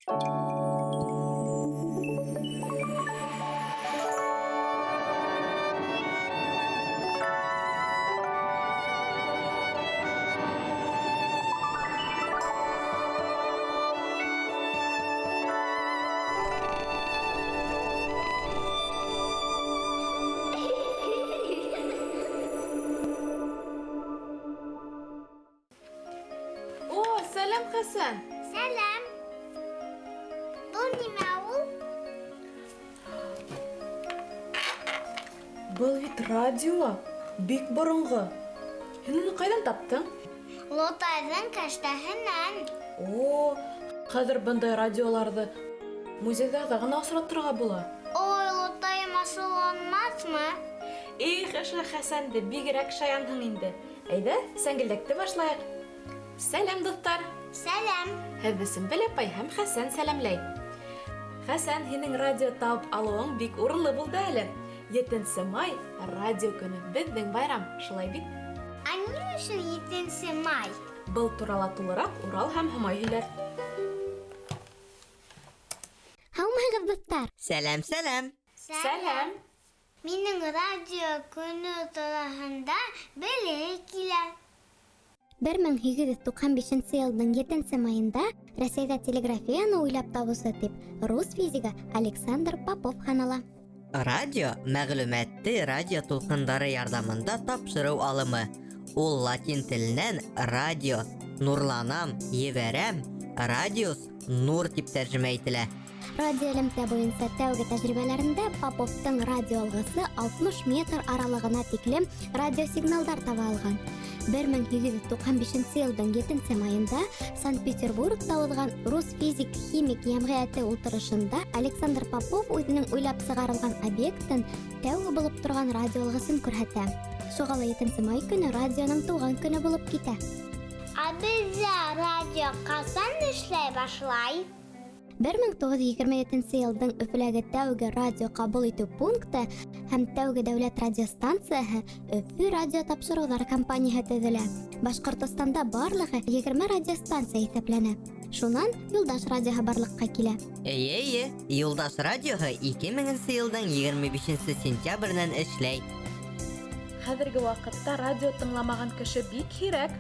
О, сәләм, Хәсән! Сәләм! Был нимә ул? Был бит радио, бик боронғо. Һин уны ҡайҙан таптың? Олатайҙың кәштәһенән. О, хәҙер бындай радиоларҙы музейҙарҙа ғына осратырға була. Ой, олатайым асыуланмаҫмы? Их, ошо Хәсәнде бигерәк шаянһың инде. Әйҙә, сәңгелдәкте башлайыҡ. Сәләм, дуҫтар! Сәләм! Һеҙҙе Сөмбөл апай һәм Хәсән сәләмләй. Хәсән, һинең радио табып алыуың бик урынлы булды әле. 7 май радио көнө, беҙҙең байрам, шулай бит? Ә ни өсөн 7 май? Был турала тулыраҡ Урал һәм Һомай һөйләр. Һаумыһығыҙ, дуҫтар! Сәләм, сәләм! Сәләм! Минең радио көнө тураһында белгем килә. 1895 йылдың 7 майында Рәсәйҙә телеграфияны уйлап табыусы тип рус физигы Александр Попов һанала. Радио мәғлүмәтте радио тулҡындары ярҙамында тапшырыу алымы. Ул латин теленән радио, нурланам, ебәрәм, радиус, нур тип тәржемә ителә. Радио элемтә буйынса тәүге тәжрибәләрендә Поповтың радиоалғысы 60 метр аралығына тиклем радиосигналдар таба алған. 1895 йылдың 7 майында Санкт-Петербургта уҙған Рус физик-химик йәмғиәте ултырышында Александр Попов үҙенең уйлап сығарылған объектын тәүге булып торған радиоалғысын күрһәтә. Шуға ла 7 май көнө радионың тыуған көнө булып китә. Ә беҙҙә радио ҡасан эшләй башлай? 1927 йылдың Өфөләге тәүге радио ҡабул итеү пункты һәм тәүге дәүләт радиостанцияһы Өфө радио тапшырыуҙар компанияһы төҙөлә. Башҡортостанда барлығы 20 радиостанция иҫәпләнә. Шунан Юлдаш радиоһы барлыҡҡа килә. Эйе, эйе, Юлдаш радиоһы 2000 йылдың 25 сентябренән эшләй. Хәҙерге ваҡытта радио тыңламаған кеше бик һирәк.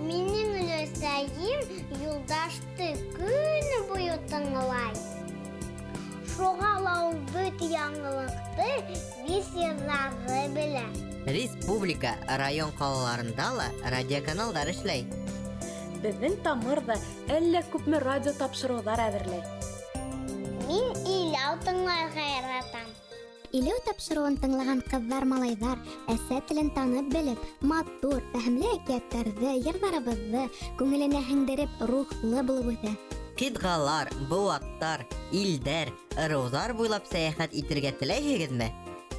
Минең өләсәйем Юлдашты көнө буйы тыңлай. Шуға ла ул бөтә яңылыҡты вис йырҙарҙы белә. Республика, район ҡалаларында ла радиоканалдар эшләй. Беҙҙең Тамыр ҙа әллә күпме радио тапшырыуҙар әҙерләй. Мин иләү тыңларға яратам. Иләү тапшырыуын тыңлаған ҡыҙҙар, малайҙар әсә телен танып белеп, матур, фәһемле әкиәттәрҙе, йырҙарыбыҙҙы күңеленә һеңдереп, рухлы булып үҫә. Ҡитғалар, быуаттар, илдәр, ырыуҙар буйлап сәйәхәт итергә теләйһегеҙме?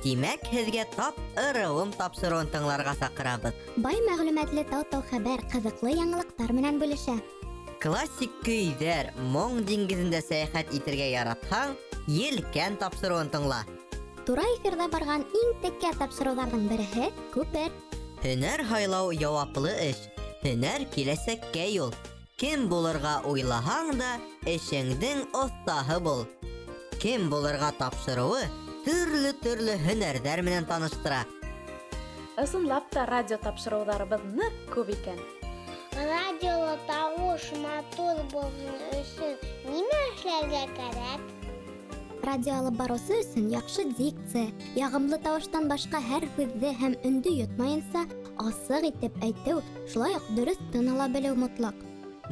Тимәк, һеҙгә тап ырыуым тапшырыуын тыңларға саҡырабыҙ. Бай мәғлүмәтле тау-тау хәбәр, ҡыҙыҡлы яңылыҡтар менән бүлешә. Классик көйҙәр, моң диңгеҙендә сәйәхәт итергә яратһаң, Елкән тапшырыуын тыңла. Тура эфирҙа барған иң текә тапшырыуҙарҙың береһе Күпер. Һөнәр һайлау яуаплы эш. Һөнәр киләсәккә юл. Кем булырға уйлаһаң да, эшеңдең оҫтаһы бул. Кем булырға тапшырыуы төрлө-төрлө һөнәрҙәр менән таныштыра. Ысынлап та радио тапшырыуҙарыбыҙ ныҡ күп икән. Радиолы тауыш матур булһын өсөн нимә эшләргә кәрәк? Радио алып барыусы өсөн яҡшы дикция, яғымлы тауыштан башҡа һәр һүҙҙе һәм өндө йотмайынса асыҡ итеп әйтеү, шулай уҡ дөрөҫ тын ала белеү мотлаҡ.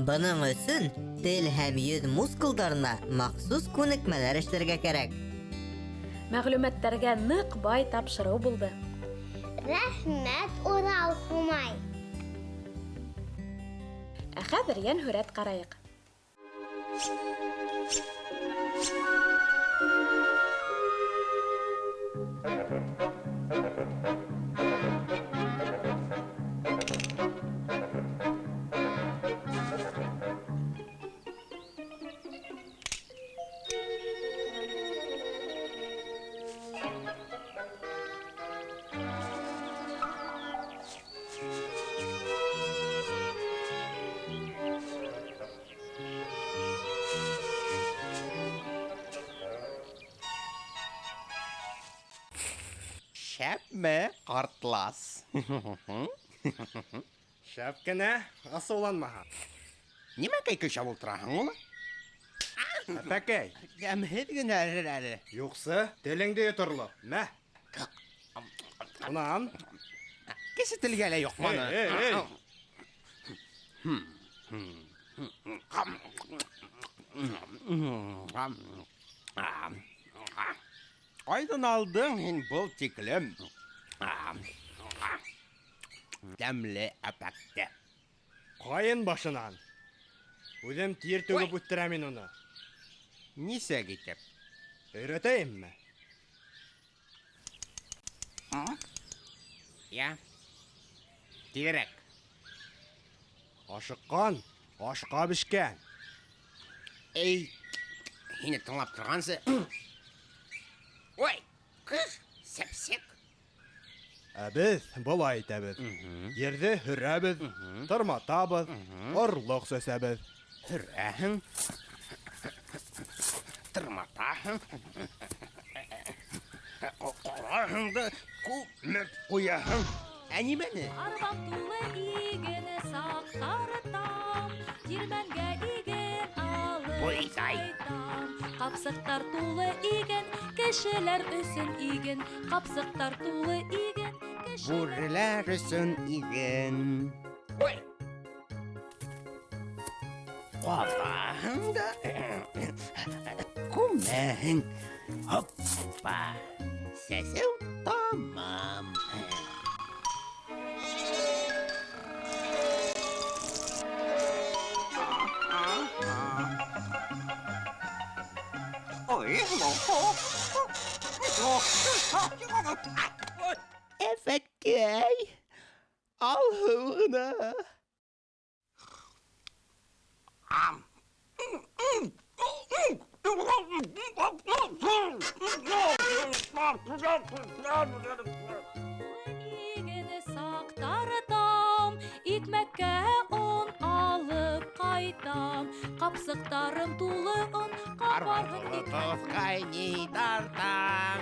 Бының өсөн тел һәм йөҙ мускулдарына махсус күнекмәләр эшләргә кәрәк. Мәғлүмәттәргә ныҡ бай тапшырыу булды. Рәхмәт, Урал, Һомай. Ә хәҙер йәнһүрәт ҡарайыҡ. Мә, ҡартлас. Шәп кенә, асыуланмаһа. Нимәкәй көйшәп ултыраһың улы? Әпәкәй. Йәмһеҙ генә әле. Юҡсы, телеңде йоторлоҡ. Мә. Унан. Кесе телгә лә йоҡманы. Эй, эй, эй. Ҡайҙан алдың һин был тиклем тәмле әпәкте? Ҡайын башынан. Үҙем тир түгеп үҫтерәм мин уны. Нисек итеп? Өйрәтәйемме? Я. Тиҙерәк. Ашыҡҡан ашҡа бешкән. Эй, һине тыңлап торғансы. Ой, ҡыҙ, сәпсек. Ә беҙ былай итәбеҙ. Ерҙе һөрәбеҙ, тырматабыҙ, орлоҡ сәсәбеҙ. Һөрәһең, тырматаһың, ҡараһың да күмеп ҡуяһың. Ә нимәне? Арбам тулы иген саҡтартам, тирмәнгә иген алып Буйҙай. ҡайтам. Ҡапсыҡтар тулы иген, кешеләр өсөн иген. Ҡапсыҡтар тулы иген, кешеләр Бүреләр өсөн иген. Ой! Ҡаҙаһың да күмәһең. Һоппа! Сәсеү тамам. Әфәкәй, алһыу ғына. Иген саҡтартам, икмәккә он алып ҡайтам. Ҡапсыҡтарым тулы он, ҡабарһын икмәк. Тоҫҡай ни тартаң?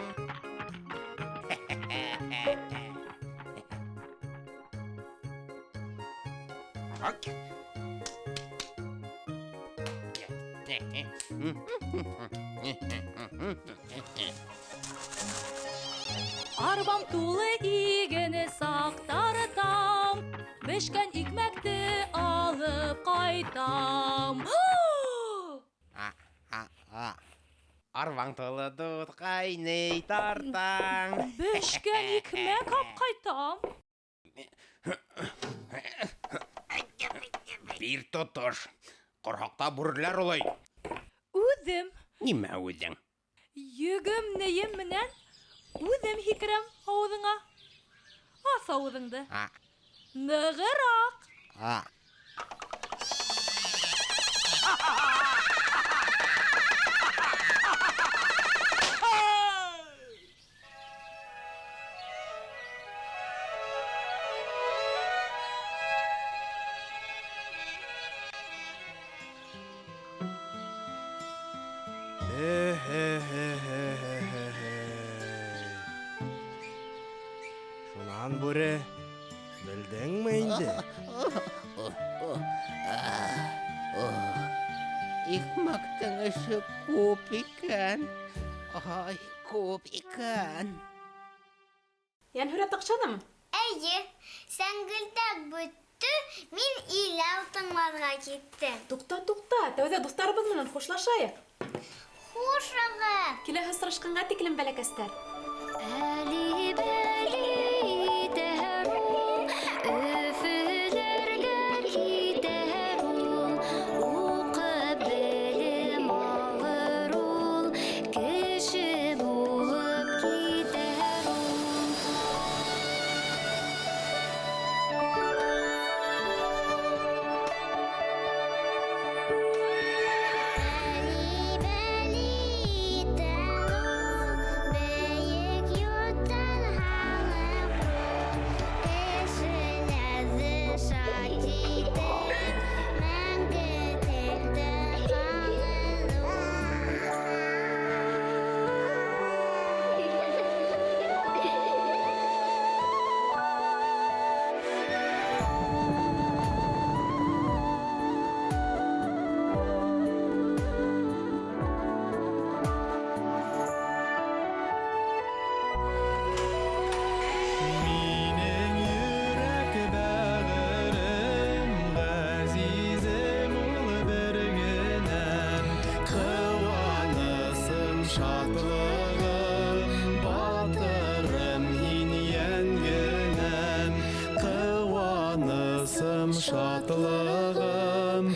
Арбам тулы иген саҡтартам, бешкән икмәкте алып ҡайтам. Арбаң тулы дуҫҡай ни тартаң? Бешкән икмәк алып ҡайтам. Бир тотош. Ҡорһаҡта бүреләр улай. Үҙем. Нимә үҙең? Йөгөм нейем менән үҙем һикерәм ауыҙыңа. Ас ауыҙыңды. Нығыраҡ. Шунан, бүре, белдеңме инде? Икмәктең эше күп икән. Ай, күп икән. Йәнһүрәт оҡшанымы? Эйе, сәңгелдәк бөттө, мин иләү тыңларға киттем. Туҡта, туҡта, тәүҙә дуҫтарыбыҙ менән хушлашайыҡ. Хушығыҙ! Киләһе осрашҡанға тиклем, бәләкәстәр. Әлибәли итәр ул, бейек шатлығым.